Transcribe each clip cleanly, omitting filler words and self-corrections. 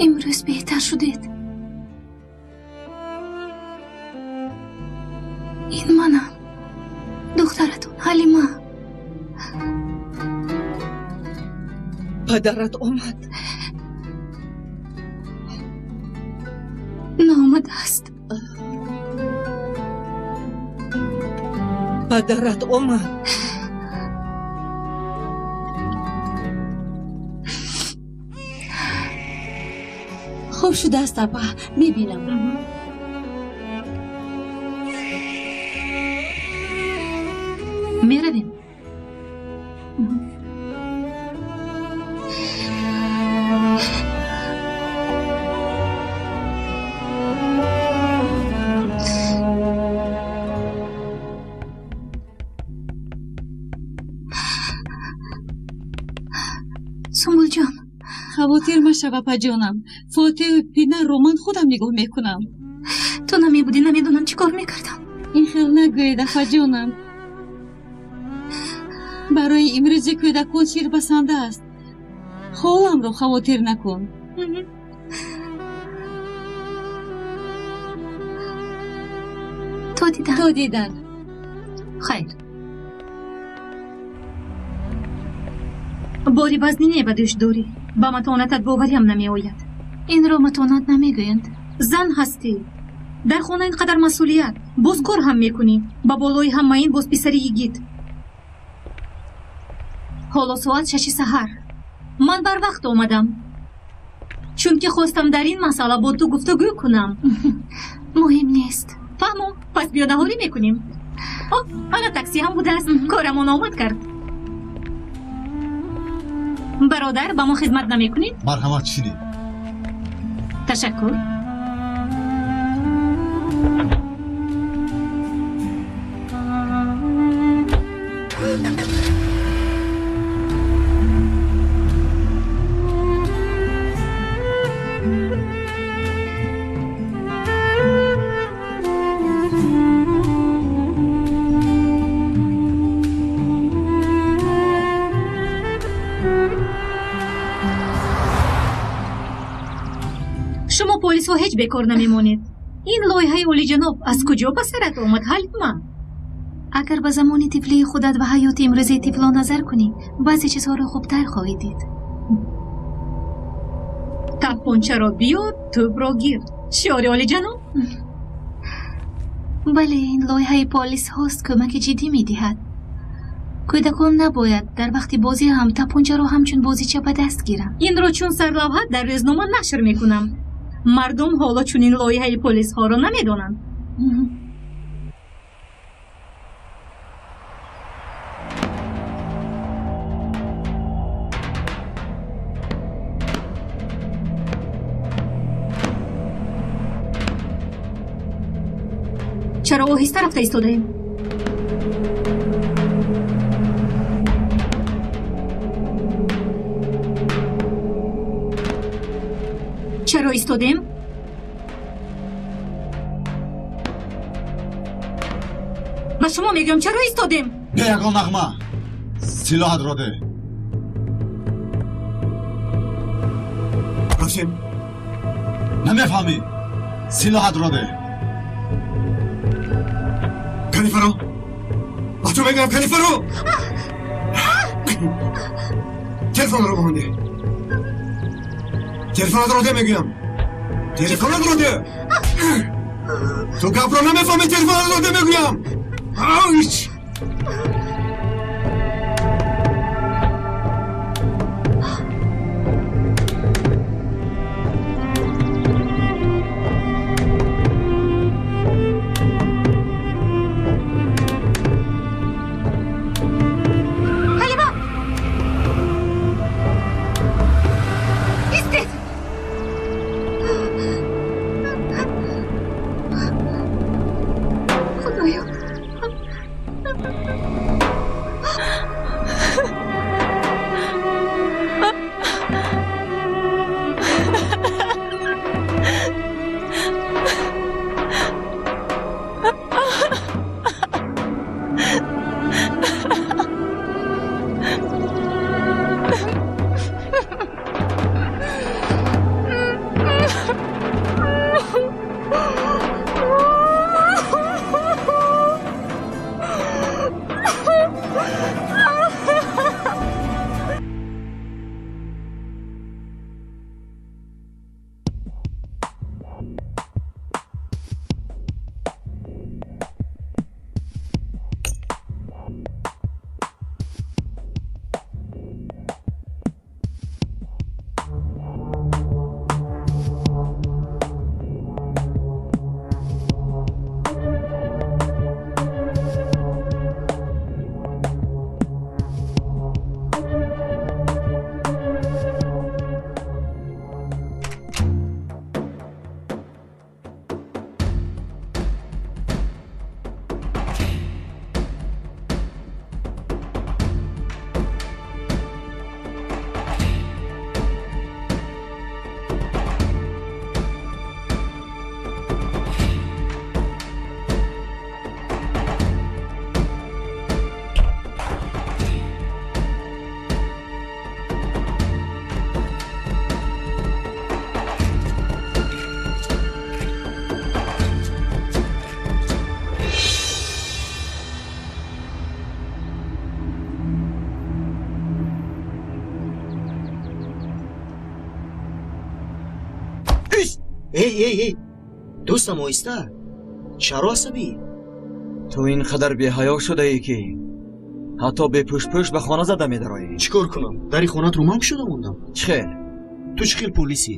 Имрӯз беҳтар шудед. Ин манам, духтаратон Ҳалима. Падарат омад? Наомадааст. Падарат омад? Хуб шудааст, апа, мебинам. Меравем. Сумбулҷон, хавотир машав, апаҷонам. Фотиҳу Пинаро ман худам нигоҳ мекунам. Ту намебудӣ, намедонам чӣ кор мекардам. Ин хел нагӯед, апаҷонам. Барои имрӯзи кӯдакон шир басанда аст. Холамро хавотир накун. То дидан. То дидан. Хайр. Бори вазнине ба дӯш дорӣ. Ба матонатат бовариам намеояд. Инро матонат намегӯянд. Зан ҳастӣ. Дар хона ин қадар масъулият. Боз кор ҳам мекунӣ. Ба болои ҳама ин боз писари йигит. Ҳоло соат 6 саҳар. Ман барвақт омадам. Чунки хостам дар ин масъала бо ту гуфтугӯ кунам. Муҳим нест. Фаҳмо, пас биё наҳорӣ мекунем. О, ана такси ҳам будааст. Корамон омад кард. Бародар, ба мо хизмат намекунед? Марҳамат, шинед. Ташаккур. Шумо полисҳо ҳеҷ бекор намемонед. Ин лоиҳаи олиҷаноб аз куҷо ба сарат омад, Ҳалима? Агар ба замони тифлии худат ва ҳаёти имрӯзаи тифлон назар кунӣ, баъзе чизҳоро хубтар хоҳӣ дид. Таппончаро биёр, тӯбро гир. Шиори олиҷаноб? Бале, ин лоиҳаи полисҳост кӯмаки ҷиддӣ медиҳад. Кӯдакон набояд дар вақти бозӣ ҳам таппончаро ҳамчун бозича ба даст гиранд. Инро чун сарлавҳа дар рӯзнома нашр мекунам. Мардум ҳоло чунин лоиҳаи полисҳоро намедонанд. Чаро оҳиста рафта истодаем? Чаро истодем? Ба шумо мегӯям, чаро истодем? Бе ягон нағма, силоҳатро де. Рафтем. Намефаҳмӣ? Силоҳатро де. Канифаро, ба ту мегӯям, Канифаро, телефонро ба ман деҳ. Телефонатро де, мегӯям. Телефонатро де. Ту гапро намефаҳмӣ, телефонатро де, мегӯям. Ауч! Ҳалима! Истед! Худоё! Эй, эй, эй, дӯстам, оҳиста. Чаро асабӣ? Ту ин қадар беҳаё шудаӣ, ки ҳатто бепӯшпӯш ба хона зада медароӣ. Чӣ кор кунам? Дари хонатро ман кушода мондам. Чӣ хел? Ту чӣ хел полисӣ?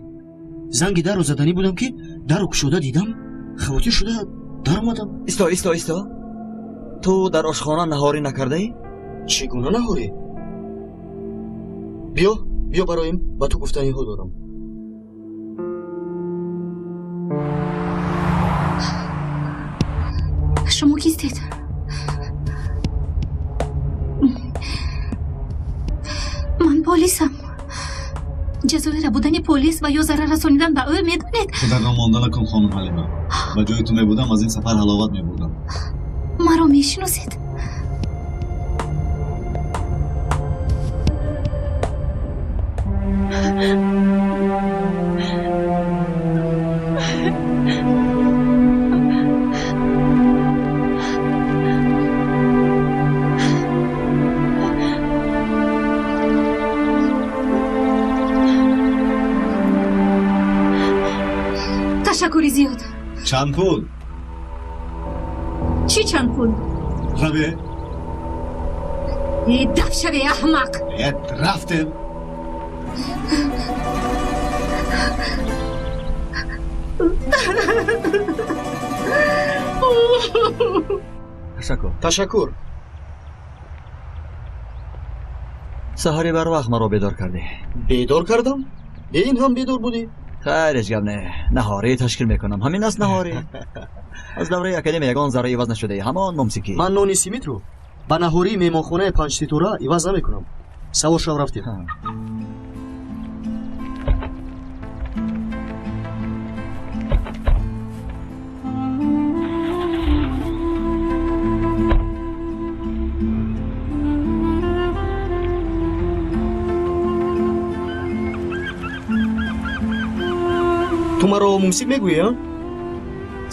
Занги дарро заданӣ будам, ки дарро кушода дидам, хавотир шуда даромадам. Исто, исто, исто. Ту дар ошхона наҳорӣ накардаӣ? Чӣ гуна наҳорӣ? Биё, биё бароем, ба ту гуфтаниҳо дорам. Шумо кистед? Ман полисам. Ҷазои рабудани полис ва ё зарар расонидан ба ӯ медонед? Худатро монда накун, хонум Ҳалима. Ба ҷои ту мебудам, аз ин сафар ҳаловат мебурдам. Маро мешиносед? Ташаккури зиёд. Чанд пул? Чӣ чанд пул? Раве. Э, даф шаве, аҳмақ! Э, рафтем. Ташаккур. Ташаккур. Саҳари барвақт маро бедор кардӣ. Бедор кардам? Бе ин ҳам бедор будӣ? Хайр, ҳеҷ гап не. Наҳорӣ ташкил мекунам. Ҳамин аст наҳорӣ. Аз давраи академия ягон зарра иваз нашудаи. Ҳамон мумсикӣ. Ман нони симитро ба наҳории меҳмонхонаи панҷситора иваз намекунам. Савор шав, рафтем. Ту маро мумсик мегӯӣ, а?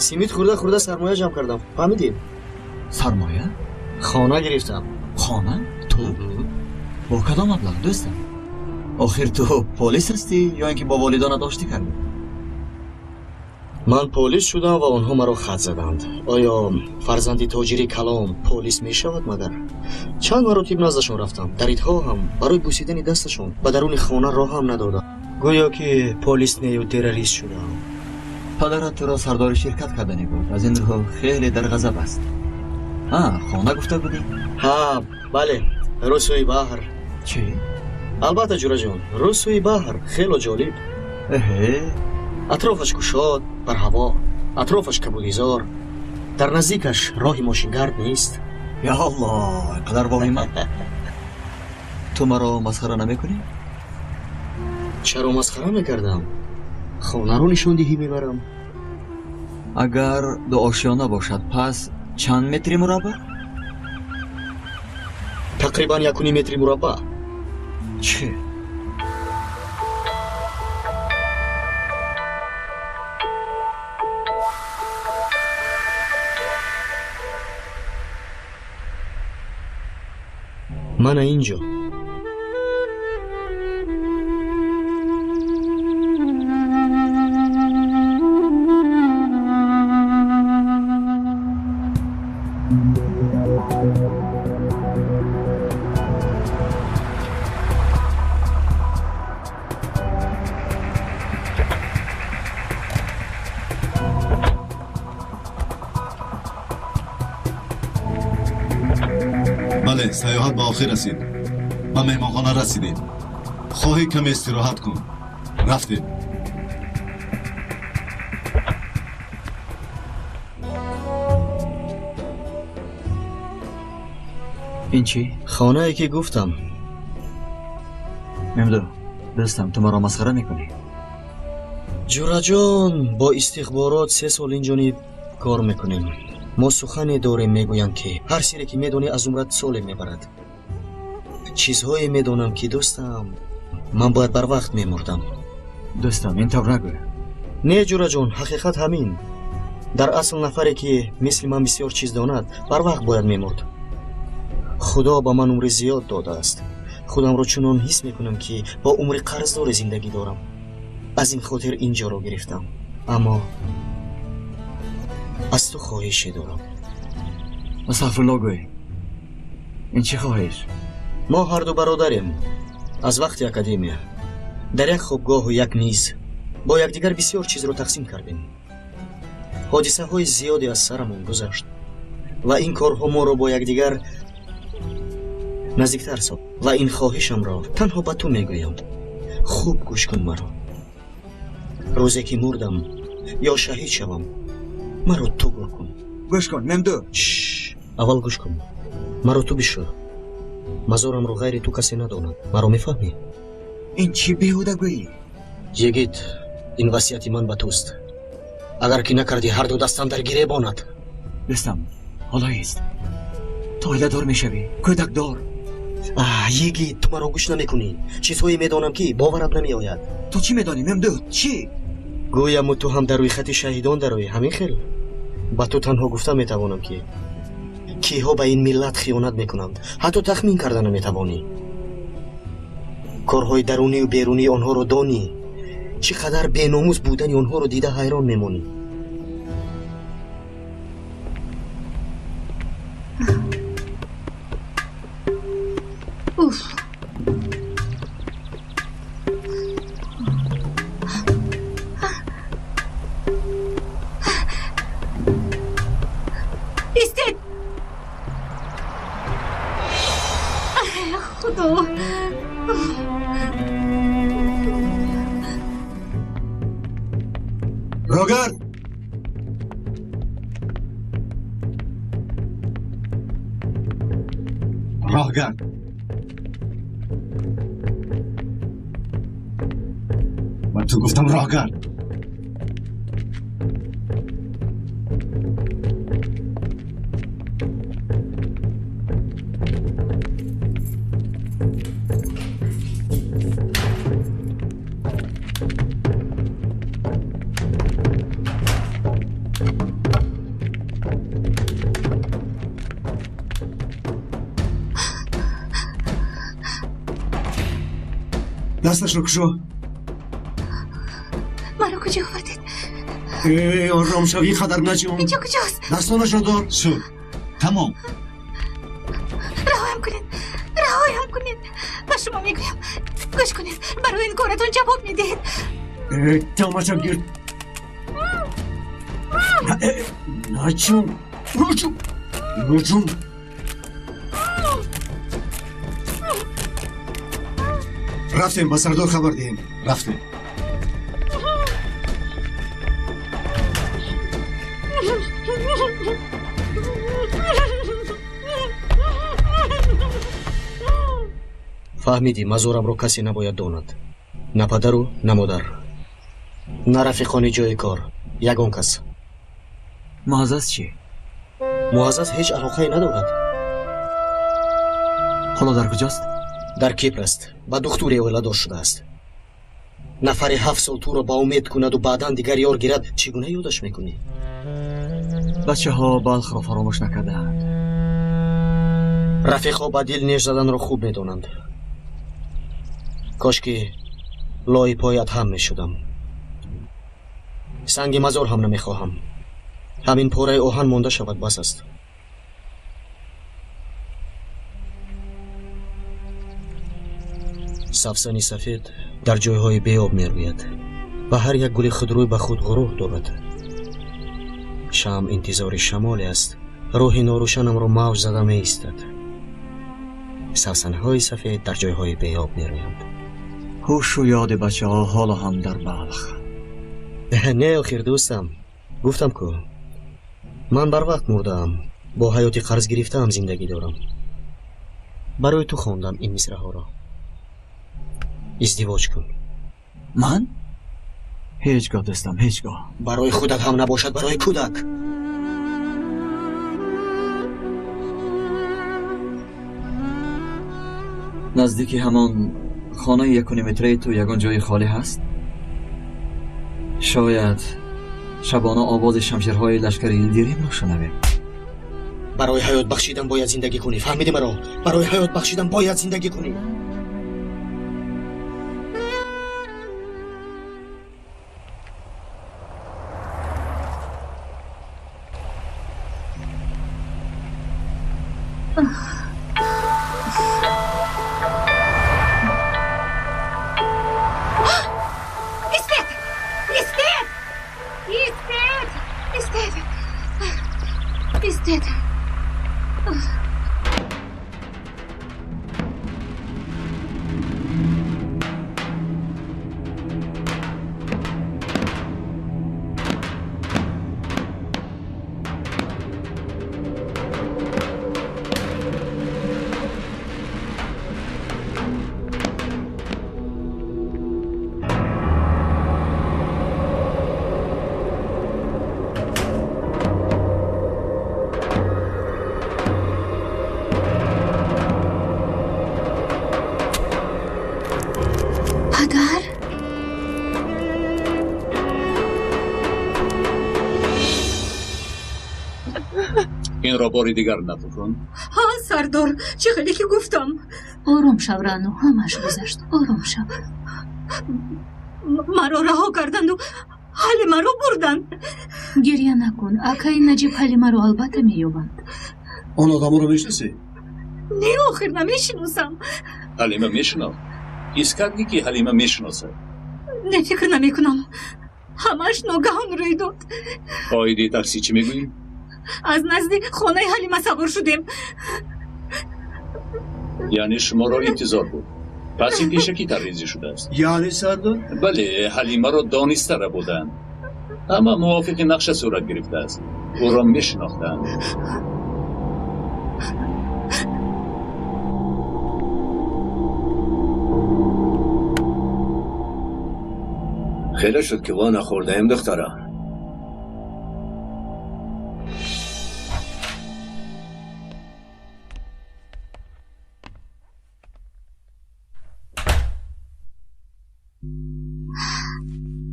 Симит хӯрда хӯрда сармоя ҷамъ кардам, фаҳмидӣ? Сармоя? Хона гирифтам. Хона? Ту? Бо кадом маблағ, дӯстам? Охир ту полис ҳастӣ ё ин ки бо волидонат оштӣ кардӣ? Ман полис шудам ва онҳо маро хат заданд. Оё фарзанди тоҷири калон полис мешавад магар? Чанд маротиб наздашон рафтам. Даридҳо ҳам барои бусидани дасташон ба даруни хона роҳам надоданд. Гӯё ки полис нею террорист шудам. Падарат туро сардори ширкат карданӣ буд. Аз ин рӯ хеле дар ғазаб аст. Ҳа, хона гуфта будӣ? Ҳа, бале, рӯсӯи баҳр. Чӣ? Албатта, ҷураҷон, рӯсӯи баҳр хело ҷолиб. Эҳе. Атрофаш кушод, барҳаво, атрофаш кабудизор. Дар наздикаш роҳи мошингард нест. Я Аллоҳ, қадар воҳима. Ту маро масхара намекунӣ? Чаро масхара мекардам? Хонаро нишондиҳӣ мебарам. Агар дуошёна бошад, пас чанд метри мураббаъ? Тақрибан 1.5 метри мураббаъ. Чӣ? Мана инҷо. Бале, саёҳат ба охир расид. Ба меҳмонхона расидем. Хоҳӣ каме истироҳат кун. Рафтем. Ин чӣ? Хонае ки гуфтам. Мемду, дӯстам, ту маро масхара мекунӣ? Ҷураҷон, бо истихборот 3 сол инҷониб кор мекунем. Мо сухане дорем, мегӯянд, ки ҳар сире ки медонӣ аз умрат соле мебарад. Чизҳое медонам, ки дӯстам, ман бояд барвақт мемурдам. Дӯстам, ин тавр нагӯ. Не, ҷураҷон, ҳақиқат ҳамин. Дар асл нафаре ки мисли ман бисёр чиз донад, барвақт бояд мемурд. Худо ба ман умри зиёд додааст. Худамро чунон ҳис мекунам, ки бо умри қарздоре зиндагӣ дорам. Аз ин хотир ин ҷоро гирифтам. Аммо аз ту хоҳише дорам. Астағфирулло гӯй. Ин чӣ хоҳиш? Мо ҳарду бародарем. Аз вақти академия дар як хобгоҳу як миз бо якдигар бисёр чизро тақсим кардем. Ҳодисаҳои зиёде аз сарамон гузашт ва ин корҳо моро бо якдигар наздиктар сохт. Ва ин хоҳишамро танҳо ба ту мегӯям. Хуб гӯш кун маро. Рӯзе ки мурдам ё шаҳид шавам, маро ту гӯр кун. Гӯш кун, Мемду. Аввал гӯш кун. Маро ту бишӯ. Мазорамро ғайри ту касе надонад. Маро мефаҳмӣ? Ин чӣ беҳудагӯӣ? Йигит, ин васияти ман ба туст. Агар ки накардӣ, ҳарду дастам дар гиребонад. Дӯстам, ҳоло ист. Ту оиладор мешавӣ, кӯдакдор. Йигит, ту маро гӯш намекунӣ. Чизҳое медонам, ки боварат намеояд. Ту чӣ медонӣ, Мемду? Чӣ? Гӯяму ту ҳам дар рӯйхати шаҳидон дароӣ, ҳамин хел? Ба ту танҳо гуфта метавонам, ки киҳо ба ин миллат хиёнат мекунанд, ҳатто тахмин карда наметавонӣ. Корҳои дарунию берунии онҳоро донӣ, чӣ қадар беномус будани онҳоро дида ҳайрон мемонӣ. Уф! Истед! Худо! Рогард! Роҳгард! Ба ту гуфтам роҳгард! Дасташро кушо. Маро куҷо овардед? Ором шав, ин қадар наҷун. Инҷо куҷост? Дастонашро дор. Шуд, тамом. Раҳоям кунед, раҳоям кунед. Ба шумо мегӯям, гӯш кунед, барои ин коратон ҷавоб медиҳед. Тамаша гир. Наҷун, наҷун, наҷун. Рафтем, ба сардор хабар диҳем. Рафтем. Фаҳмидӣ, мазорамро касе набояд донад. На падару, на модар, на рафиқони ҷои кор, ягон кас. Муаззаз чӣ? Муаззаз ҳеҷ алоқае надорад. Ҳоло дар куҷост? Дар Кипр аст. Ба духтуре оиладор шудааст. Нафаре 7 сол туро ба умед кунаду баъдан дигар ёр гирад, чӣ гуна ёдаш мекунӣ? Бачаҳо Балхро фаромӯш накардаанд. Рафиқҳо ба дил неш заданро хуб медонанд. Кош ки лои поят ҳам мешудам. Санги мазор ҳам намехоҳам. Ҳамин пораи оҳан монда шавад, бас аст. Савсани сафед дар ҷойҳои беоб мерӯяд ва ҳар як гули худрӯй ба худ ғурур дорад. Шам интизори шамоле аст. Рӯҳи норӯшанамро мавҷ зада меистад. Савсанҳои сафед дар ҷойҳои беоб мерӯянд. Ҳушу ёди бачаҳо ҳоло ҳам дар Балх. Не, охир дӯстам, гуфтам ку ман барвақт мурдаам, бо ҳаёти қарз гирифтаам зиндагӣ дорам. Барои ту хондам ин мисраҳоро. Издивоҷ кун. Ман? Ҳеҷ гоҳ дӯстам, ҳеҷ гоҳ. Барои худат ҳам набошад, барои кӯдак. Наздики ҳамон хонаи 1.5 метраи ту ягон ҷои холӣ ҳаст? Шояд шабона овози шамшерҳои лашкари Илдиримро шунавем. Барои ҳаёт бахшидан бояд зиндагӣ кунӣ. Фаҳмидӣ маро? Барои ҳаёт бахшидан бояд зиндагӣ кунӣ. Истед! Истед! Истед! Истед! Истед! Падар? Инро бори дигар нақл кун. Ҳа, сардор, чӣ хеле ки гуфтам. Ором шав, Раъно, ҳамааш гузашт. Ором шав. Маро раҳо карданду Ҳалимаро бурданд. Гирья накун, акаи Наҷиб Ҳалимаро албатта меёбанд. Он одаморо мешиносӣ? Не, охир намешиносам. Ҳалима мешинохт. Ҳис кардӣ, ки Ҳалима мешиносад? Не, фикр намекунам. Ҳамааш ногаҳон рӯй дод. Оиди таксӣ чӣ мегӯӣ? Аз назди хонаи Ҳалима савор шудем. Яъне шуморо интизор буд. Пас ин пешакӣ таррезӣ шудааст. Яъне, сардор? Бале, Ҳалимаро дониста рабуданд. Ҳама мувофиқи нақша сурат гирифтааст. Ӯро мешинохтанд. Хеле шуд, ки ва нахӯрдаем, духтарам.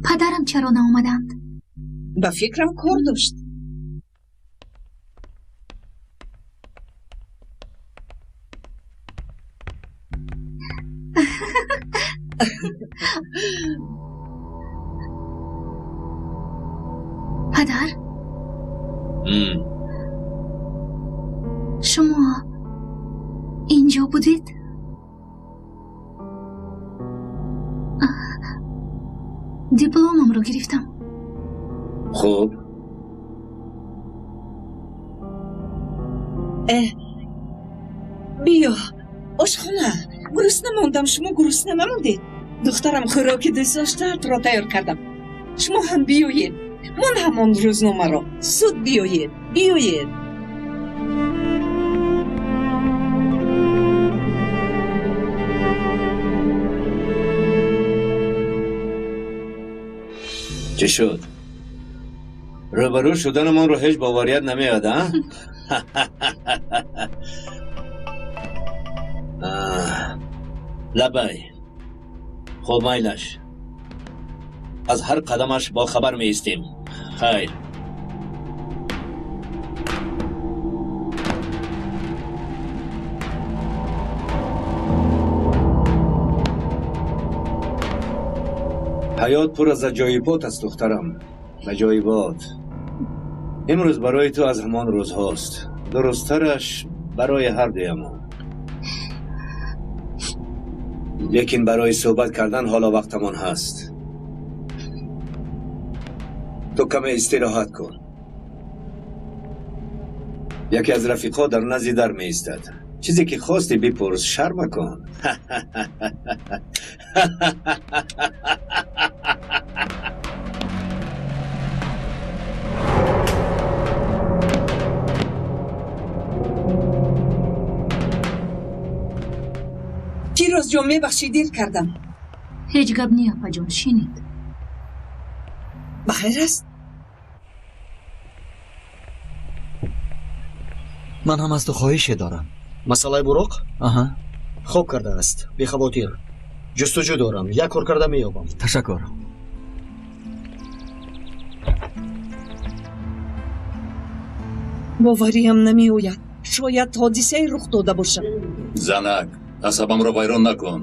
Падарам чаро наомаданд? Ба фикрам, кор дошт. Падар, шумо инҷо будед? Дипломамро гирифтам. Хуб. Биё ошхона, гурусна мондам. Шумо гурусна намондед? Духтарам хӯроки дӯстдоштаатро тайёр кардам. Шумо ҳам биёед. Ман ҳамон рӯзномаро. Зуд биёед, биёед. Чӣ шуд? Рӯбарӯ шуданамонро ҳеҷ боварият намеояд, а? Лабай. Хуб, майлаш. Аз ҳар қадамаш бохабар меистем. Хайр. Ҳаёт пур аз аҷоибот аст, духтарам. Аҷоибот. Имрӯз барои ту аз ҳамон рӯзҳост. Дурусттараш, барои ҳар дуямон. Лекин барои суҳбат кардан ҳоло вақтамон ҳаст. Ту каме истироҳат кун. Яке аз рафиқҳо дар назди дар меистад. Чизе ки хостӣ бипурс, шарм макун. Фирӯзҷон, мебахшӣ, дер кардам. Ҳеҷ гап не, апаҷон, шинед. Ба хайр аст? Ман ҳам аз ту хоҳише дорам. Масъалаи буроқ? Аҳа. Хоб кардааст, бехавотир. Ҷустуҷӯ дорам, як кор карда меёбам. Ташаккур. Бовариам намеояд. Шояд ҳодисае рух дода бошад. Занак, асабамро вайрон накун.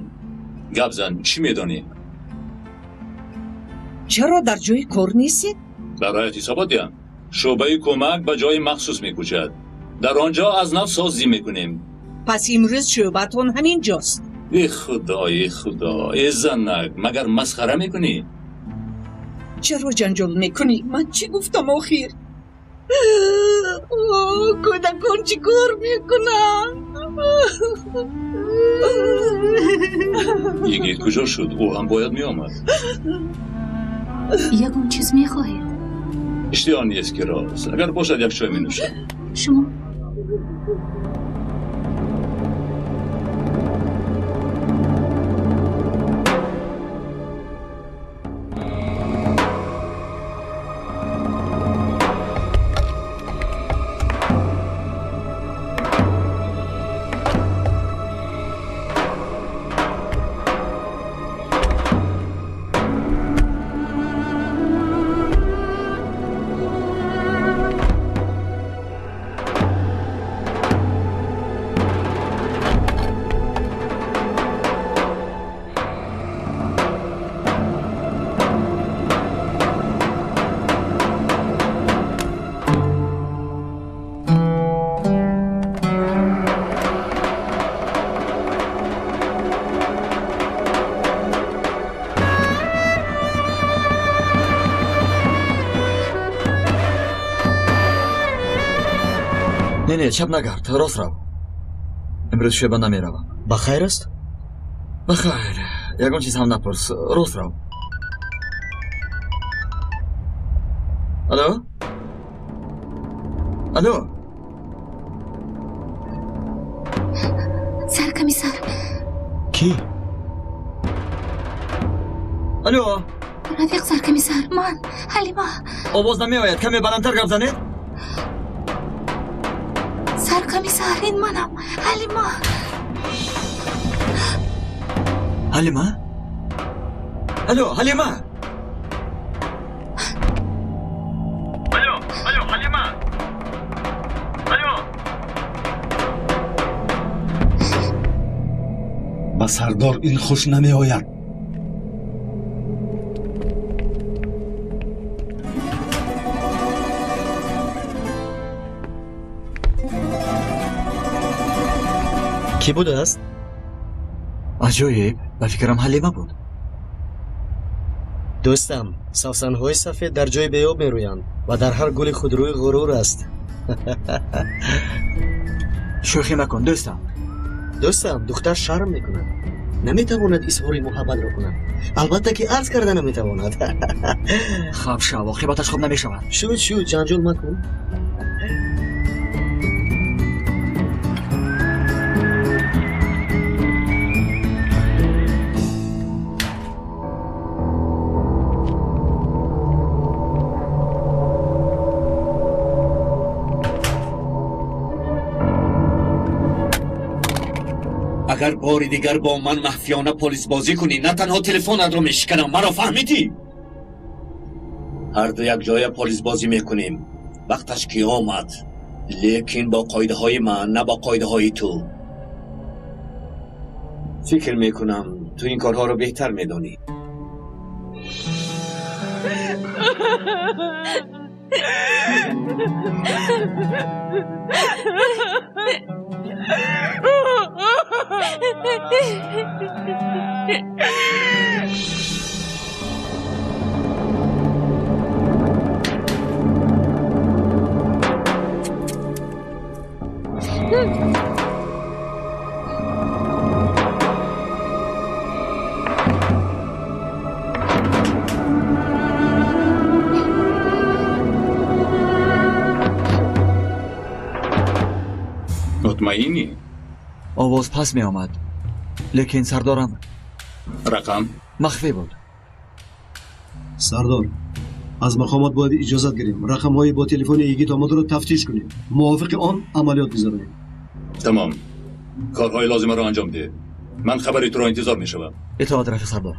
Гап зан, чӣ медонӣ? Чаро дар ҷои кор нестед? Бароят ҳисобот диҳам. Шӯъбаи кӯмак ба ҷои махсус мекӯчад. Дар он ҷо аз нав созӣ мекунем. Пас имрӯз шӯъбатон ҳамин ҷост. Э худо, э худо, э занак, магар масхара мекунӣ? Чаро ҷанҷол мекунӣ? Ман чӣ гуфтам охир? Кӯдакон чӣ кор мекунанд? Йигит куҷо шуд? Ӯ ҳам бояд меомад. Ягон чиз мехоҳед? Иштиҳо нест ки рост. Агар бошад, як чой менӯшам. Шумо? Не, не, чап нагард, рост рав. Имрӯз шӯъба намеравам. Ба хайр аст? Ба хайр. Ягон чиз ҳам напурс, рост рав. Алло? Алло? Саркомиссар. Кӣ? Алло? Рафиқ саркомиссар, ман Ҳалима. Овоз намеояд, каме баландтар гап занед. Саркомиссар, ин манам, Ҳалима. Ҳалима? Алло, Ҳалима? Алло, алло, Ҳалима? Алло? Ба сардор ин хуш намеояд. Кӣ будааст? Аҷоиб, ба фикрам Ҳалима буд. Дӯстам, савсанҳои сафед дар ҷои беоб мерӯянд ва дар ҳар гули худрӯй ғурур аст. Шӯхӣ макун, дӯстам. Дӯстам, духтар шарм мекунад. Наметавонад изҳори муҳаббатро кунад. Албатта ки арз карда наметавонад. Хаб шав, оқибаташ хуб намешавад. Шуд, шуд, ҷанҷол макун. Агар бори дигар бо ман махфиёна полисбозӣ кунӣ, на танҳо телефонатро мешиканам, маро фаҳмидӣ? Ҳарду якҷоя полисбозӣ мекунем. Вақташ ки омад, лекин бо қоидаҳои ман, на бо қоидаҳои ту. Фикр мекунам, ту ин корҳоро беҳтар медонӣ. Мутмаинӣ? Овоз пас меомад, лекин сардорам рақам махфӣ буд. Сардор, аз мақомот бояд иҷозат гирем, рақамҳои бо телефони йигит омадаро тафтиш кунем, мувофиқи он амалиёт гузаронем. Тамом, корҳои лозимаро анҷом деҳ. Ман хабари туро интизор мешавам. Итоат, рафиқ сардор.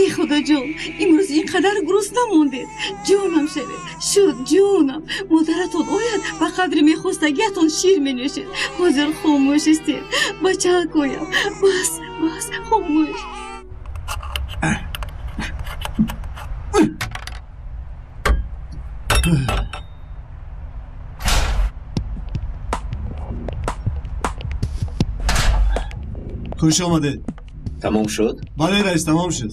Эй худоҷон, имрӯз ин қадар гурусна мондед. Ҷонам шавед, шуд ҷонам. Модаратон ояд, ба қадри мехостагиатон шир менӯшед. Ҳозир хомӯш истед. Бачакоям, бас, бас, хомӯш. Хуш омадед. Тамом шуд? Бале, раис, тамом шуд.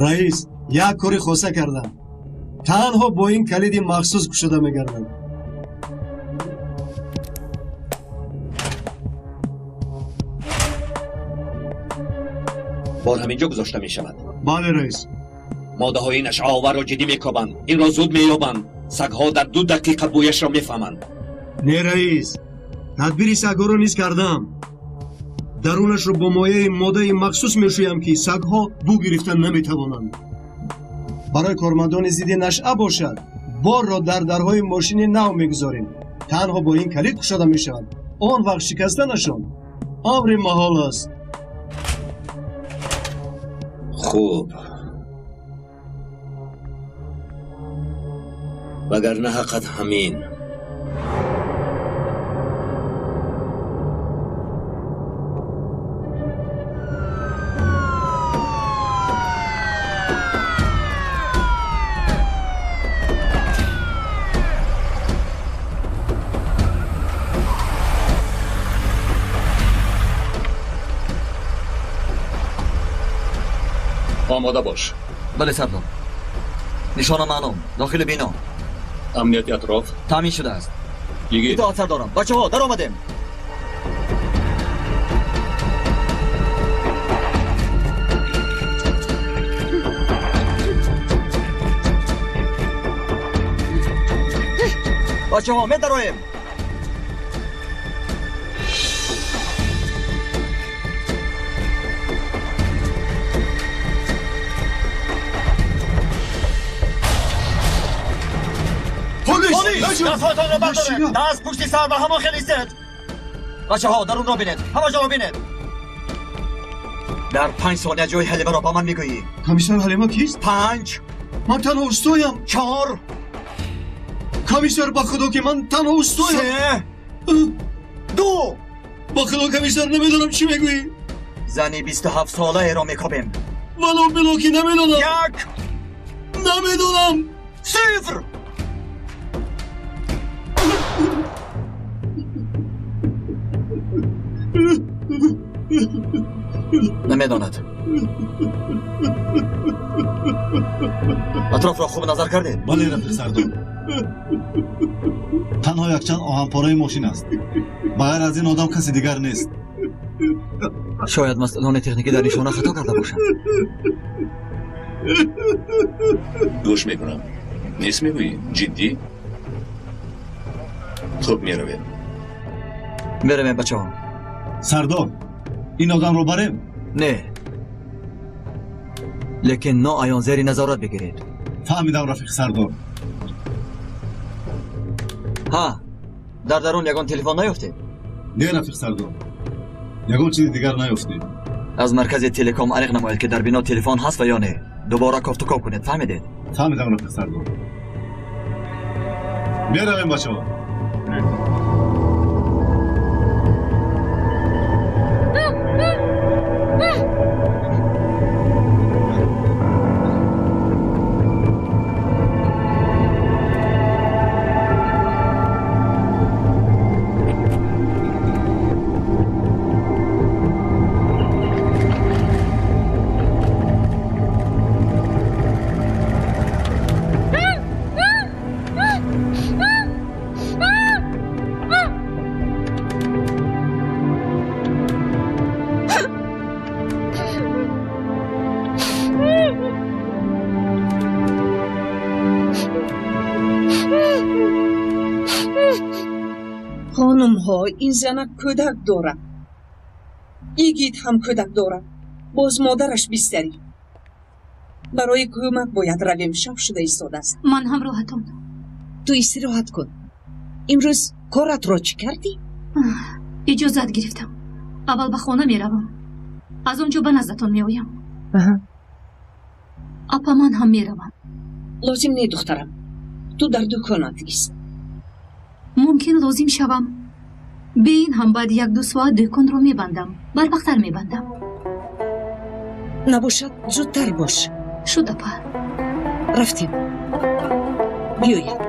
Раис, як кори хоса кардам. Танҳо бо ин калиди махсус кушода мегардам. Бор ҳамин ҷо гузошта мешавад. Бале, раис. Моддаҳои нашъаоварро ҷиддӣ мекобанд, инро зуд меёбанд. Сагҳо дар 2 дақиқа бӯяшро мефаҳманд. Не, раис, тадбири сагҳоро низ кардам. Дарунашро бо мояи моддаи махсус мешӯям, ки сагҳо бӯ гирифта наметавонанд. Барои кормандони зидди нашъа бошад, борро дар дарҳои мошини нав мегузорем. Танҳо бо ин калид кушода мешавад. Он вақт шикастанашон амри маҳол аст. Хуб, вагарна ҳаққат ҳамин. آماده باش. بله سردار. نشانه معلوم. داخل بینا. امنیت اطراف تامین شده است. دیگه اطاعت سردارم. بچه ها در آمدیم. بچه ها می درویم. دستهایتان را بردارید. دست پشت سر و همان خیلی ایستید. بچه ها درون را بینید. همه جا را بینید. در 5 ثانیه جای حلیمه را به من میگویی. کمیسار حلیمه کیست؟ 5. من تنها اوستایم. 4. کمیسار با خدا که من تنها اوستایم. 3. 2. با خدا کمیسار نمیدانم چی میگویی. زنی 27 ساله را میکوبیم. ولو بلو که نمیدانم. 1. نمیدانم. 0. نمیداند. اطراف را خوب نظر کردید؟ بله رفیق سردار. تنها یکچند آهنپاره‌ی ماشین است. بغیر از این آدم کسی دیگر نیست. شاید مسئولان تکنیکی در نشانه خطا کرده باشند. گوش میکنم. نیست میگویی؟ جدی؟ خوب میرویم. میرویم بچه ها. سردار، این آدم رو بریم؟ نه، لیکن ناعیان زیر نظارت بگیرید. فهمیدم رفیق سردار. ها، در درون یگان تلفن نیافتید؟ نه رفیق سردار، یگان چیز دیگر نیافتید. از مرکز تلکام عریق نمایید که در بنا تلفن هست و یا نه. دوباره کافت و کاب کنید. فهمیدید؟ فهمیدم رفیق سردار. میرویم بچه ها. Хонумҳо, ин занак кӯдак дорад. Игит ҳам кӯдак дорад. Боз модараш бистарӣ. Барои кӯмак бояд равем, шаб шуда истодааст. Ман ҳамроҳатон. Ту истироҳат кун. Имрӯз коратро чӣ кардӣ? Иҷозат гирифтам. Аввал ба хона меравам. Аз он ҷо ба наздатон меоям. Апа, ман ҳам меравам. Лозим не, духтарам. Ту дар дуконат ист. Мумкин лозим шавам. Бе ин ҳам баъди як-ду соат дӯконро мебандам. Барвақттар мебандам. Набошад, зудтар бош. Шуд, апа. Рафтем. Биёед.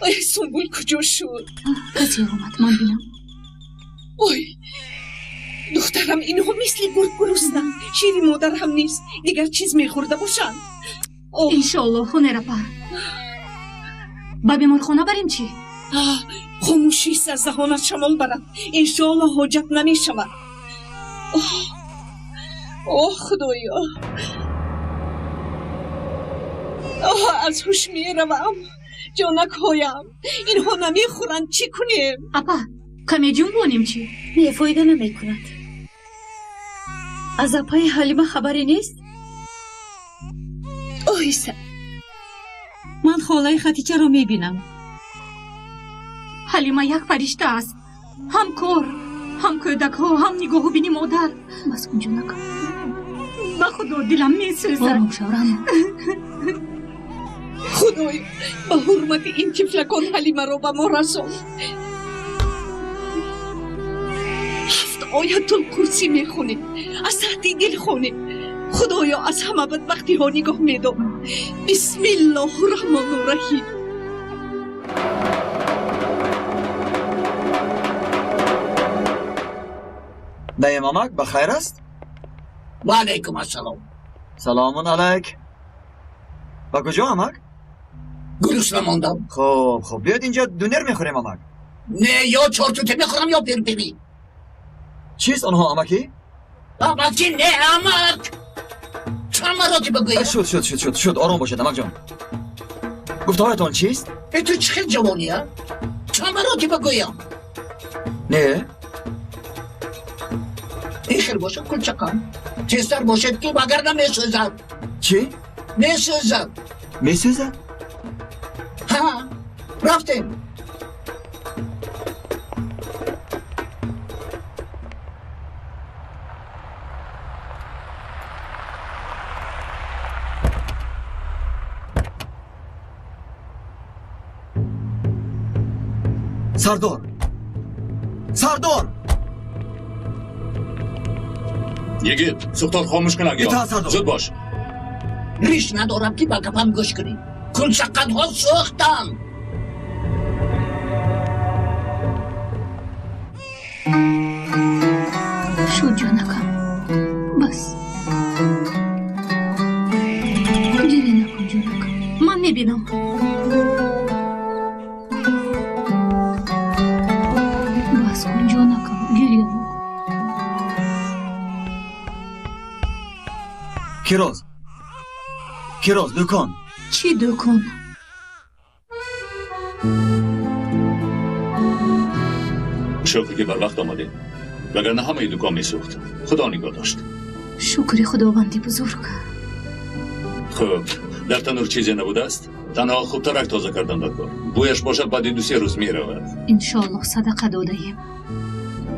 Ой, Сумбул куҷо шуд? Касе омад, ман бинам. Ой, духтарам, инҳо мисли гург гуруснанд. Шири модар ҳам нест. Дигар чиз мехӯрда бошанд. Иншоаллоҳ, ҳунерапа. Ба беморхона барем чӣ? Хомӯшист, аз даҳонат шамол барад. Иншоаллоҳ ҳоҷат намешавад. Оҳ, худоё, оҳ, аз ҳуш меравам. Ҷонакҳоям, инҳо намехӯранд, чӣ кунем? Апа, каме ҷунбонем чӣ? Не, фоида намекунад. Аз апаи Ҳалима хабаре нест? Оҳиста. Ман холаи Хатичаро мебинам. Ҳалима як фаришта аст. Ҳам кор, ҳам кӯдакҳо, ҳам нигоҳубини модар. Бас кун, ҷонакам. Ба худо дилам месӯзад. Ором шав, Рано. Худоё, ба ҳурмати ин тифлакон Ҳалимаро ба мо расон. 7 оятул курсӣ мехонем, аз таҳти дил хонем. Худоё, аз ҳама бадбахтиҳо нигоҳ медор. Бисмиллоҳу раҳмону раҳим. Даем амак, ба хайр аст? Ва алайкум ассалом. Саломун алайк. Ба куҷо, амак? Гурусна мондам. Хуб, хуб, биёед инҷо дунер мехӯрем, амак. Не, ё чортуте мехӯрам, ё пирпирӣ. Чист онҳо, амакӣ? Амакӣ не, амак. Чанд маротиба гӯям? Шуд, шуд, шуд, шуд, шуд, ором бошед, амакҷон. Гуфтаҳоятон чист? Э, ту чӣ хел ҷавонӣ, а? Чанд маротиба гӯям? Не. Ин хел бошад, кулчакам. Тезтар бошед, ки вагарна месӯзад. Чӣ? Месӯзад. Месӯзад? Ҳа, рафтем. Сардор! Сардор! Yigit, suxtor xomуш кун агё. Итоат, Сардор. Зуд бош. Риш надорам, ки ба гапам гӯш кунӣ. Кулчаққадҳо сӯхтанд. Шуд, ҷонакам. Бас. Гиря накун, ҷонакам. Ман мебинам. Бас кун, ҷонакам, гиря накун. Кироз, Кироз, дукон. Чӣ дукон? Шукр, ки барвақт омадем, вагарна ҳамаи дукон месӯхт. Худо нигоҳ дошт. Шукри Худованди бузург. Хуб, дар танур чизе набудааст? Танҳо хубтарак тоза кардан дар кор. Бӯяш бошад, баъди 2-3 рӯз меравад. Иншоаллоҳ садақа додаем.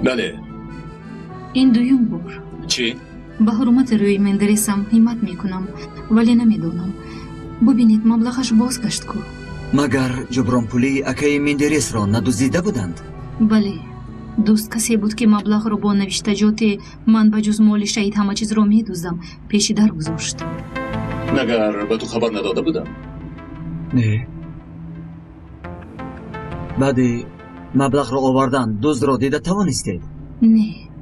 Бале. Ин дуюм бор. Чӣ? Ба ҳурмати рӯи Мендересам ҳиммат мекунам, вале намедонам. Бубинед, маблағаш бозгашт ку. Магар ҷубронпулии акаи Мендересро надуздида буданд? Бале, дӯст касе буд, ки маблағро бо навиштаҷоте ман ба ҷуз моли шаҳид ҳама чизро медуздам, пеши дар гузошт. Магар ба ту хабар надода будам? Не. Баъди маблағро овардан дуздро дида тавонистед? Не.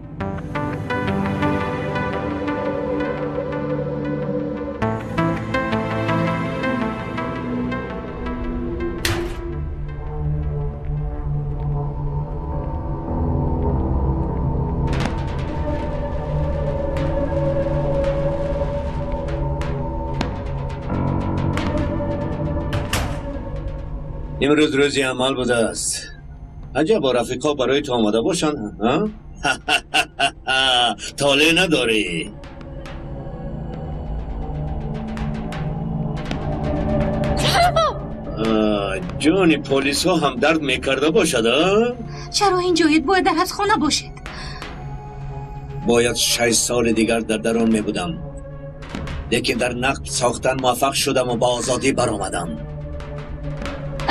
Имрӯз рӯзи амал будааст. Аҷаб, бо рафиқҳо барои ту омада бошанд, ҳа? Толеъ надорӣ. Ҷони полисҳо ҳам дард мекарда бошад, а? Чаро инҷоед? Бояд дар ҳабсхона бошед. Бояд 6 соли дигар дар дарун мебудам. Лекин дар нақб сохтан муваффақ шудаму ба озодӣ баромадам.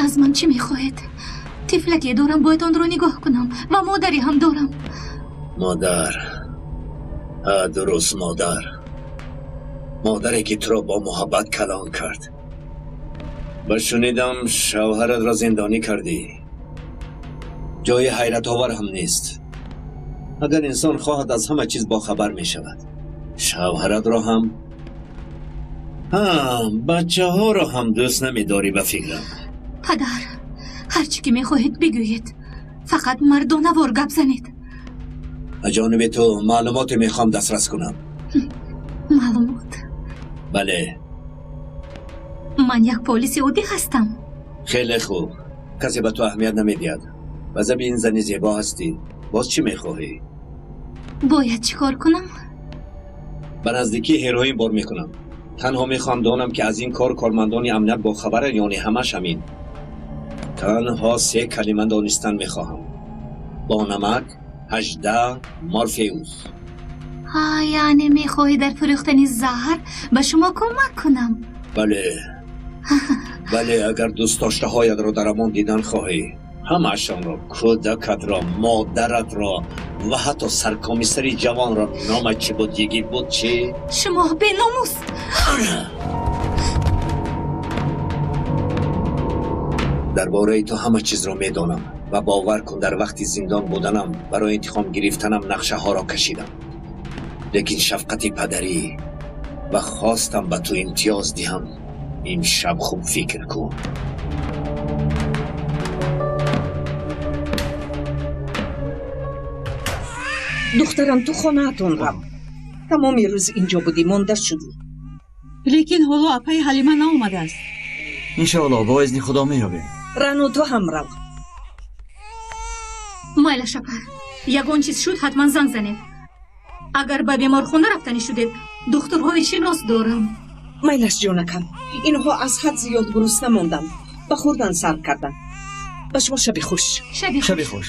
Аз ман чӣ мехоҳед? Тифлаке дорам, бояд онро нигоҳ кунам ва модаре ҳам дорам. Модар. Дуруст, модар. Модаре ки туро бо муҳаббат калон кард. Ба шунидам шавҳаратро зиндонӣ кардӣ. Ҷои ҳайратовар ҳам нест. Агар инсон хоҳад, аз ҳама чиз бохабар мешавад. Шавҳаратро ҳам, ҳа, бачаҳоро ҳам дӯст намедорӣ ба фикрам. Падар, ҳар чӣ ки мехоҳед бигӯед, фақат мардонавор гап занед. Ба ҷониби ту маълумоте мехоҳам дастрас кунам. Маълумот? Бале. Ман як полиси оддӣ ҳастам. Хеле хуб. Касе ба ту аҳамият намедиҳад. Ба заби ин зани зебо ҳастӣ. Боз чӣ мехоҳӣ? Бояд чӣ кор кунам? Ба наздикӣ ҳероин бор мекунам. Танҳо мехоҳам донам, ки аз ин кор кормандони амният бохабаранд ё не. Ҳамаш ҳамин. Танҳо 3 калима донистан мехоҳам. Бо намак, 18, Морфеус. Яъне мехоҳӣ дар фурӯхтани заҳр ба шумо кӯмак кунам? Бале. Бале, агар дӯстдоштаҳоятро дар амон дидан хоҳӣ, ҳамаашонро, кӯдакатро, модаратро ва ҳатто саркомиссари ҷавонро. Номат чӣ буд, йигит буд, чӣ? Шумо беномус! Дар бораи ту ҳама чизро медонам ва бовар кун, дар вақти зиндон буданам барои интиқом гирифтанам нақшаҳоро кашидам. Лекин шафқати падарӣ ва хостам ба ту имтиёз диҳам. Имшаб хуб фикр кун. Духтарам, ту хонаатон рав. Тамоми рӯз инҷо будӣ, монда шудӣ. Лекин ҳоло апаи Ҳалима наомадааст. Иншоалло, бо изни Худо меёбем. Рану, ту ҳам рав. Майлаш апа, ягон чиз шуд, ҳатман занг занед. Агар ба беморхона рафтанӣ шудед, духтурҳои шинос дорам. Майлаш ҷонакам, инҳо аз ҳад зиёд гурусна монданд, ба хӯрдан сар карданд. Ба шумо шаби хуш. Шаби хуш.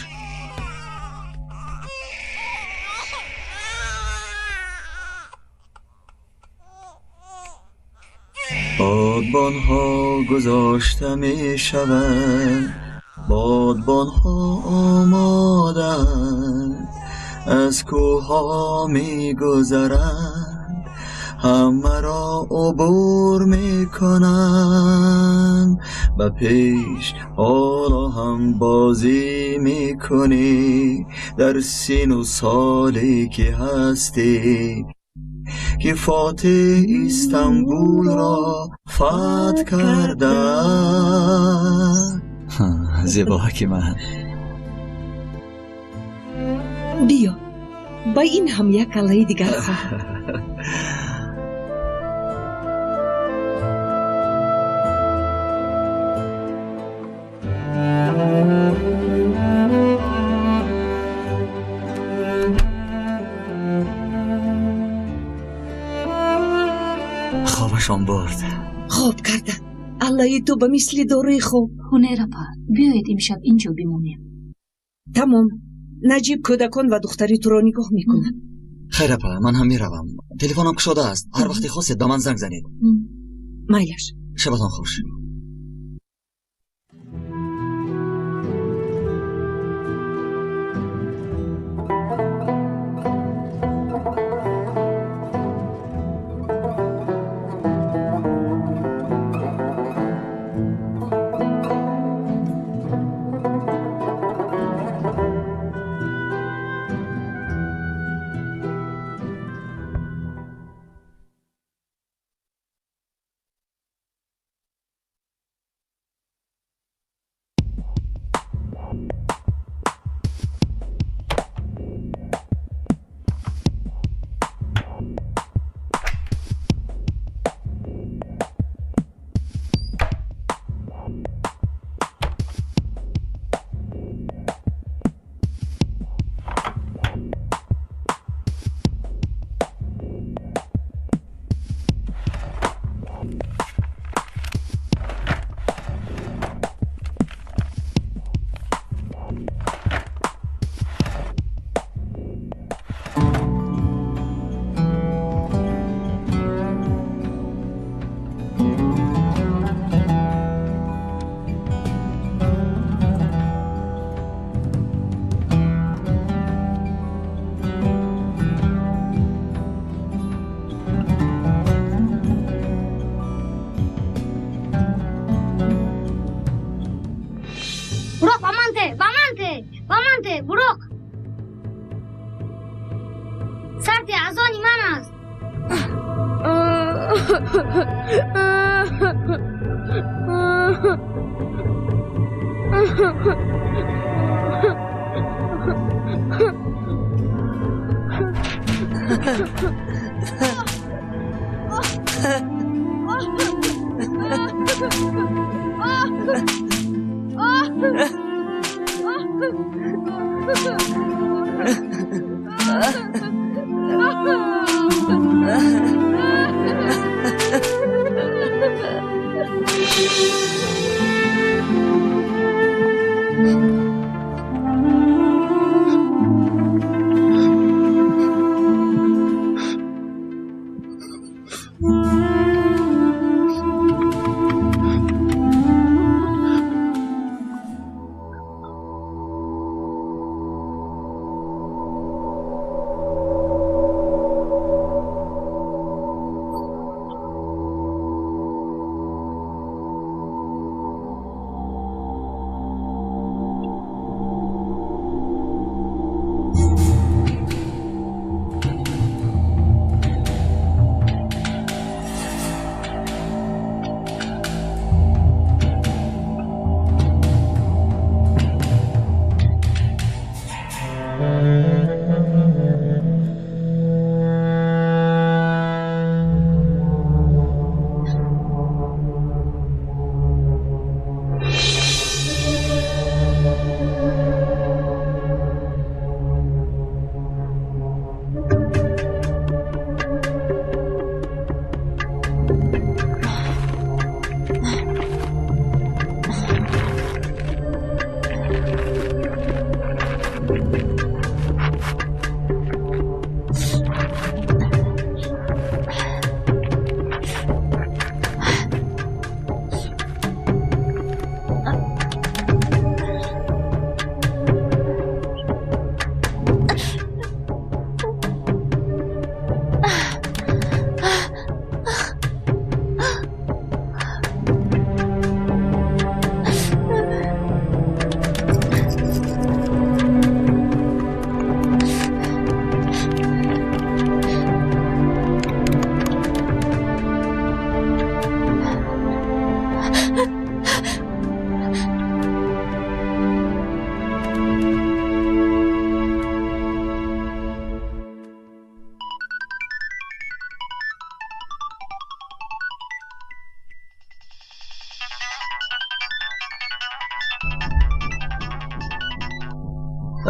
Бодбонҳо гузошта мешаванд, бодбонҳо омодаанд, аз кӯҳҳо мегузаранд, ҳамаро убур мекунанд. Ба пеш ҳоло ҳам бозӣ мекунӣ, дар сину соле ки ҳастӣ, ки фотеҳ Истанбулро фатҳ кардааст. Зебоҳаки ман. Биё, ба ин ҳам як аллаи дигар хоҳам. Хобашон бурд. Хоб карда. Аллаи ту ба мисли доруи хоб. Ҳунер апа, биёед имшаб инҷо бимонем. Тамом. Наҷиб кӯдакон ва духтари туро нигоҳ мекунад. Хайр апа, ман ҳам меравам. Телефонам кушода аст. Ҳар вақте хостед ба ман занг занед. Майлаш. Шабатон хуш.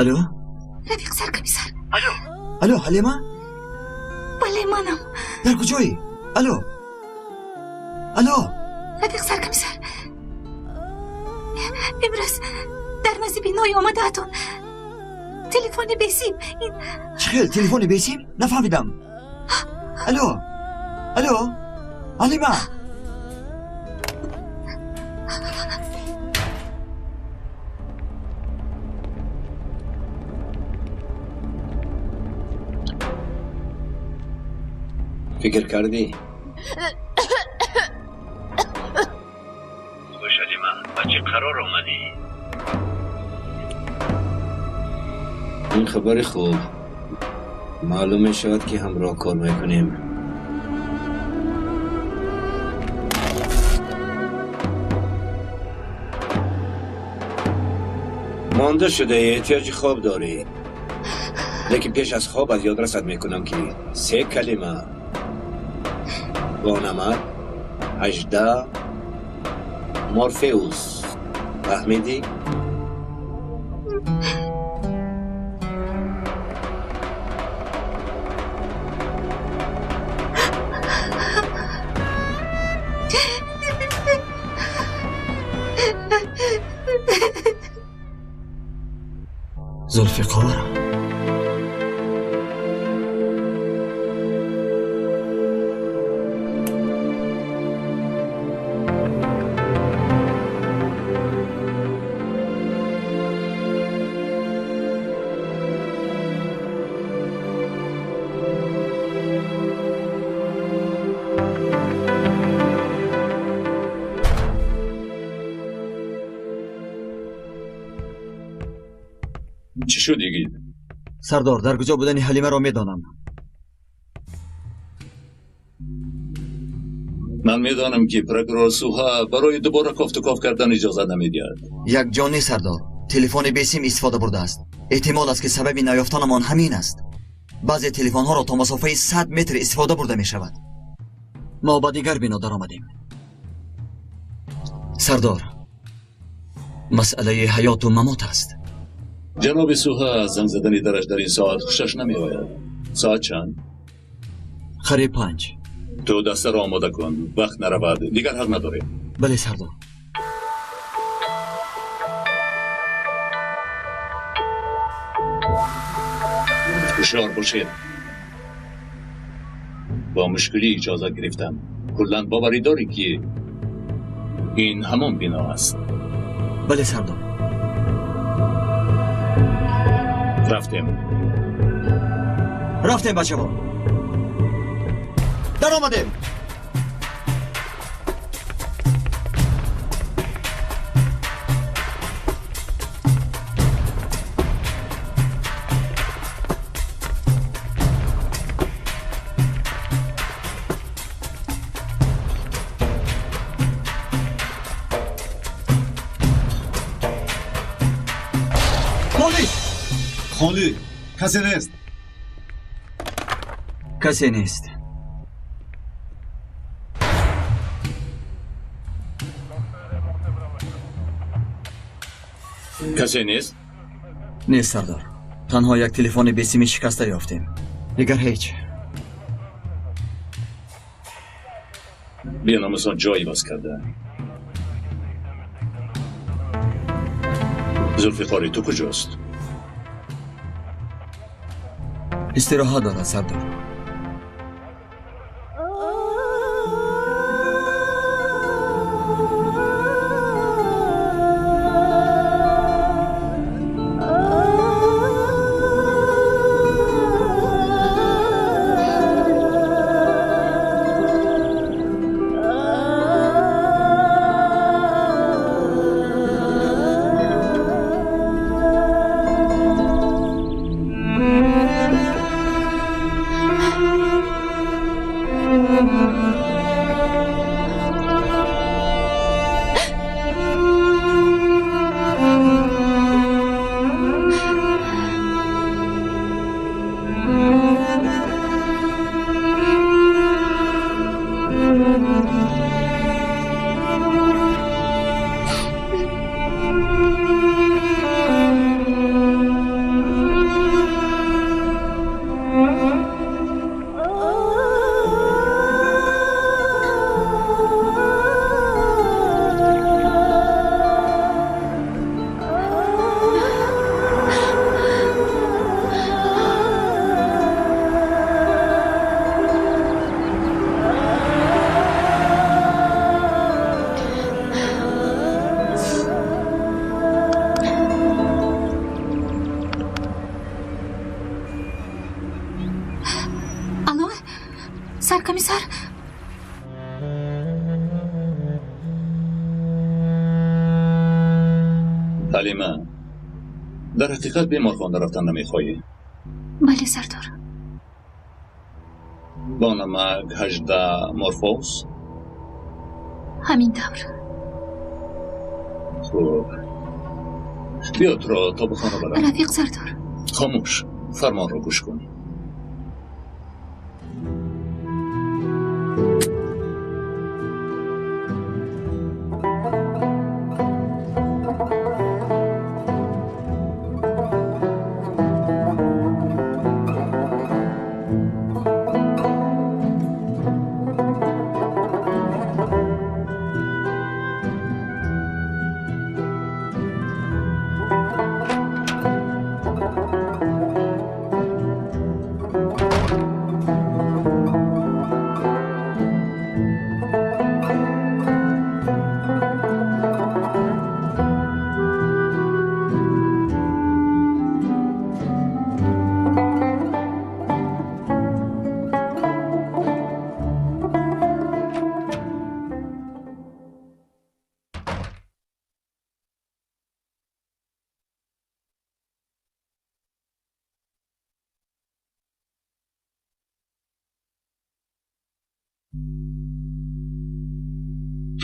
Алло? Рафиқ саркомиссар. Алло. Алло, Ҳалима? Бале, манам. Дар куҷоӣ? Алло. Алло. Рафиқ саркомиссар. Имрӯз дар назди бинои омадаатон телефони бесим. Ин Чӣ хел телефони бесим? Нафаҳмидам. Алло. Алло. Ҳалима. Фикр кардӣ? Хуш, Ҳалима, ба чӣ қарор омадӣ? Ин хабари хуб. Маълум мешавад, ки ҳамроҳ кор мекунем. Монда шудаӣ, эҳтиёҷи хоб дорӣ. Лекин пеш аз хоб аз ёд расад мекунам, ки се калима бо намак, 18, Морфеус. Фаҳмидӣ? Зулфиқор. Чӣ шуд, йигит? Сардор, дар куҷо будани Ҳалимаро медонам. Ман медонам, ки прокурор Суҳа барои дубора кофтуков кардан иҷозат намедиҳад. Як ҷонӣ сардор, телефони бесим истифода бурдааст. Эҳтимол аст, ки сабаби наёфтанамон ҳамин аст. Баъзе телефонҳоро то масофаи 100 метр истифода бурда мешавад. Мо ба дигар бино даромадем. Сардор, масъалаи ҳаёту мамот аст. Ҷаноби Суҳа занг задани дараш дар ин соат хушаш намеояд. Соат чанд? Қариб 5. Ту дастаро омода кун, вақт наравад, дигар ҳақ надорем. Бале, сардор. Ҳушёр бошед. Бо мушкилӣ иҷозат гирифтам. Куллан боварӣ дорӣ, ки ин ҳамон бино аст? Бале, сардор. Рафтем. Рафтем, бачаҳо. Даромадем. Полис! Холӣ, касе нест. Касе нест. Касе нест? Нест, сардор. Танҳо як телефони бесими шикаста ёфтем. Дигар ҳеҷ. Беномусон ҷой иваз карда. Зулфиқори ту куҷост? Истироҳат дорад, сардор. Саркомиссар, Ҳалима, дар ҳақиқат беморхона рафтан намехоҳӣ? Бале, сардор. Бо намак 18 морфоз? Ҳамин тавр. Хуб, биё туро то ба хона барам. Рафиқ сардор. Хомӯш, фармонро гӯш кун.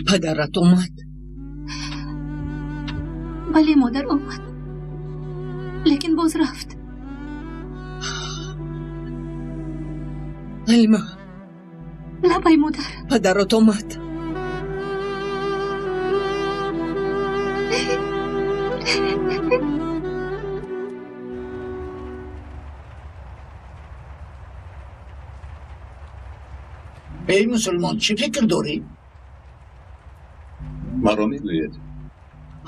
Падарат омад? Бале, модар, омад, лекин боз рафт. Ҳалима. Лабай, модар. Падарат омад. Эй мусулмон, чӣ фикр дорӣ? Маро мегӯед?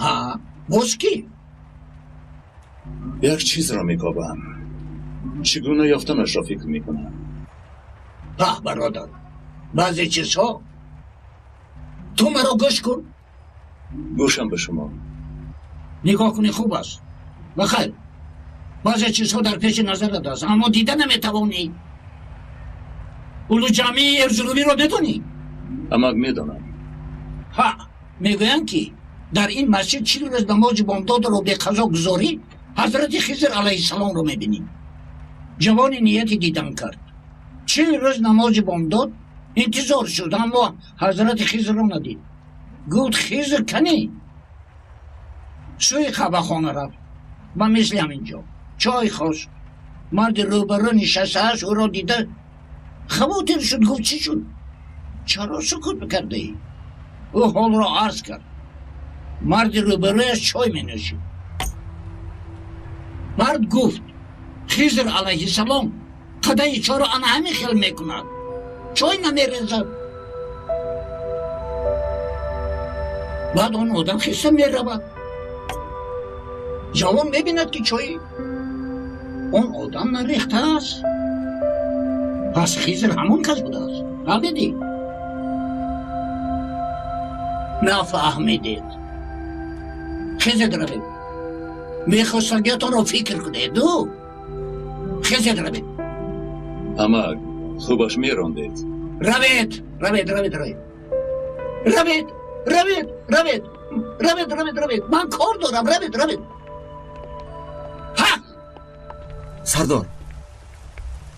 Ҳа, боз кӣ? Як чизро мекобам, чӣ гуна ёфтанашро фикр мекунам. Ҳа, бародар, баъзе чизҳо. Ту маро гӯш кун. Гӯшам ба шумо. Нигоҳ кунӣ хуб аст. Бахайр, баъзе чизҳо дар пеши назарат аст, аммо дида наметавонӣ. Улуҷамии Эрзурумиро медонӣ? Амак, медонам. Ҳа, мегӯянд, ки дар ин масҷид 40 рӯз намози бомдодро беқазо гузорӣ, ҳазрати Хизр алайҳиссаломро мебинӣ. Ҷавони нияти дидан кард. 40 рӯз намози бомдод интизор шуд, аммо ҳазрати Хизрро надид. Гуфт: Хизр канӣ? Сӯи қаҳвахона рафт. Ба мисли ҳамин ҷо чой хост. Марди рӯбарӯ нишастааст, ӯро дида хавотир шуд, гуфт: чӣ шуд? Чаро сукут кардаӣ? Ӯ ҳолро арз кард. Марди рӯбарӯяш чой менӯшид. Мард гуфт: Хизр алайҳиссалом қадаи чойро ана ҳамин хел мекунад, чой намерезад. Баъд он одам хиста меравад. Ҷавон мебинад, ки чои он одам нарехтааст. Пас Хизр ҳамон кас будааст. Фаҳмидӣ? Нафаҳмидед. Хезед, равед. Мехостагиятонро фикр кунед. Хезед, равед. Амак, хубаш мерондед. Равед, равед, равед, равед, равед, равед, равед, равед, равед, равед. Ман кор дорам. Равед, равед. Ҳа. Сардор,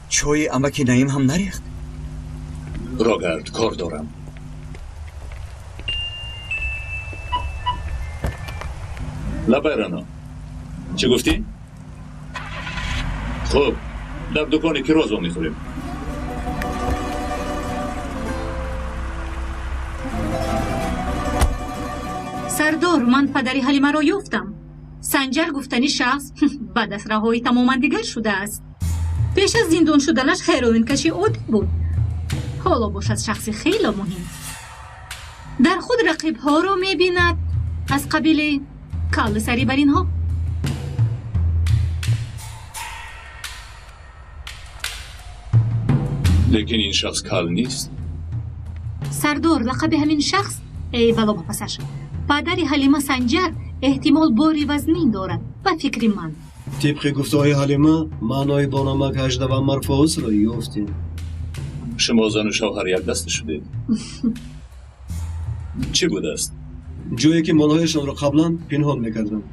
чойи амаки Наим ҳам нарехт? Рогард, кор дорам. Лабай, Рано, чӣ гуфтӣ? Хуб, дар дукони кирозо мехӯрем. Сардор, ман падари Ҳалимаро ёфтам. Санҷар гуфтани шахс баъд аз раҳоӣ тамоман дигар шудааст. Пеш аз зиндон шуданаш ҳероинкаши оддӣ буд. Ҳоло бошад шахси хело муҳим. Дар худ рақибҳоро мебинад, аз қабили калласарӣ бар инҳо. Лекин ин шахс кал нест. Сардор, лақаби ҳамин шахс, эй бало ба пасаш, падари Ҳалима Санҷар, эҳтимол бори вазнин дорад, ба фикри ман. Тибқи гуфтаҳои Ҳалима, маънои бономак 18 ва Марфаусро ёфтем. Шумо зану шавҳар якдаста шудед. Чӣ будааст? Ҷое ки молҳояшонро қаблан пинҳон мекарданд.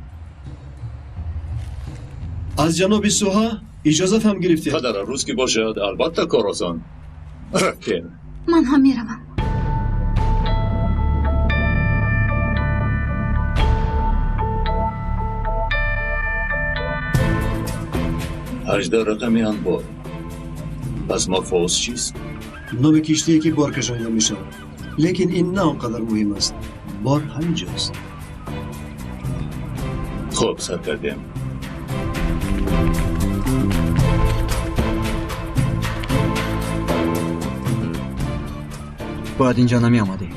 Аз ҷаноби Суҳа иҷозат ҳам гирифтем. Падара, рӯз ки бошад, албатта кор осон. Рафтем. Ман ҳам меравам. 18 рақами анбор. Пас Марфаус чист? Номи киштие ки бор кашонида мешавад. Лекин ин на он қадар муҳим аст. Бор ҳамин ҷост. Хуб, сар кардем. Бояд инҷо намеомадем.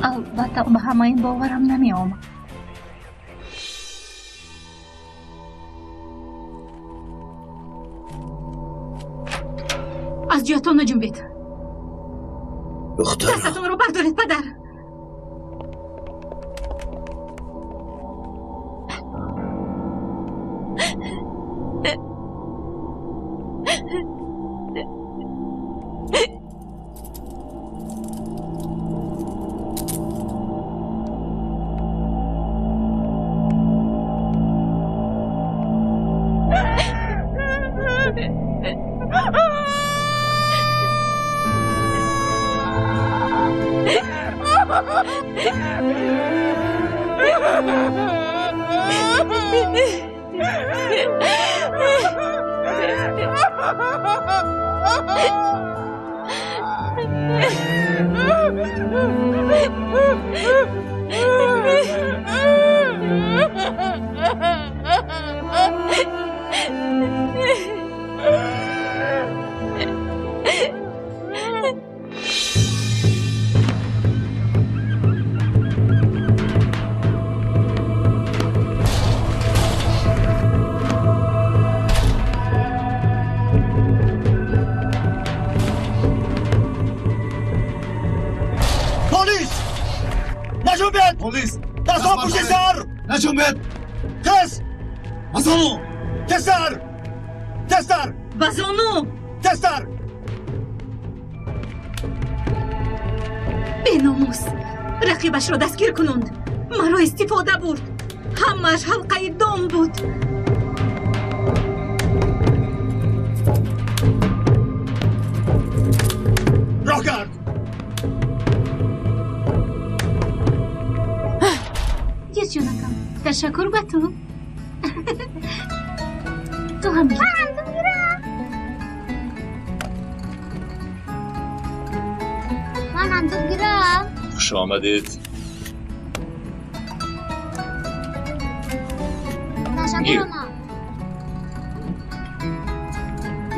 Албатта, ба ҳамаи ин боварам намеомад. Аз ҷоятон наҷунбед. Духтарам. Дастатонро бардоред, падар. Полис! Дастҳо пушти сар! Наҷунбед! Тез! Ба зону! Тезтар! Тезтар! Ба зону! Тезтар! Беномус! Рақибашро дастгир кунонд. Маро истифода бурд. Ҳамааш ҳалқаи дом буд. Роҳ кард! Гир ҷонакам, ташаккур ба ту. Ту ҳам гир. Ман ҳам туп гирам. Хуш омадед. Ташаккур ама.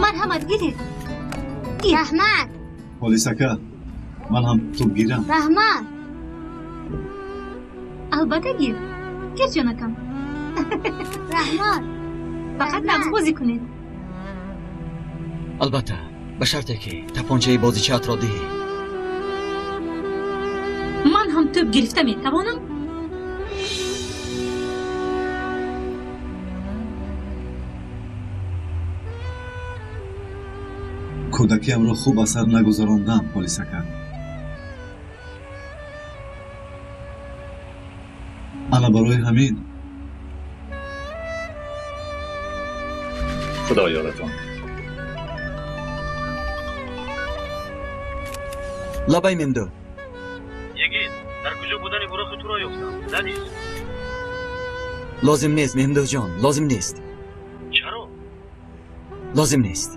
Марҳамат, гиред. Раҳмат. Полис ака, ман ҳам туп гирам. Раҳмат. Албатта гир. Гир ҷонакам. Раҳмат. Фақат нағз бозӣ кунед. Албатта, ба шарте ки тапончаи бозичаатро диҳӣ. Ман ҳам тӯб гирифта метавонам? Кӯдакиамро хуб асар нагузарондам, полис ака. Ана барои ҳамин. Худо ёратон. Лабай мемду. Йигит, дар куҷо будани буроқи туро ёфтам? Задис? Лозим нест, Меҳмдуҷон, лозим нест. Чаро? Лозим нест.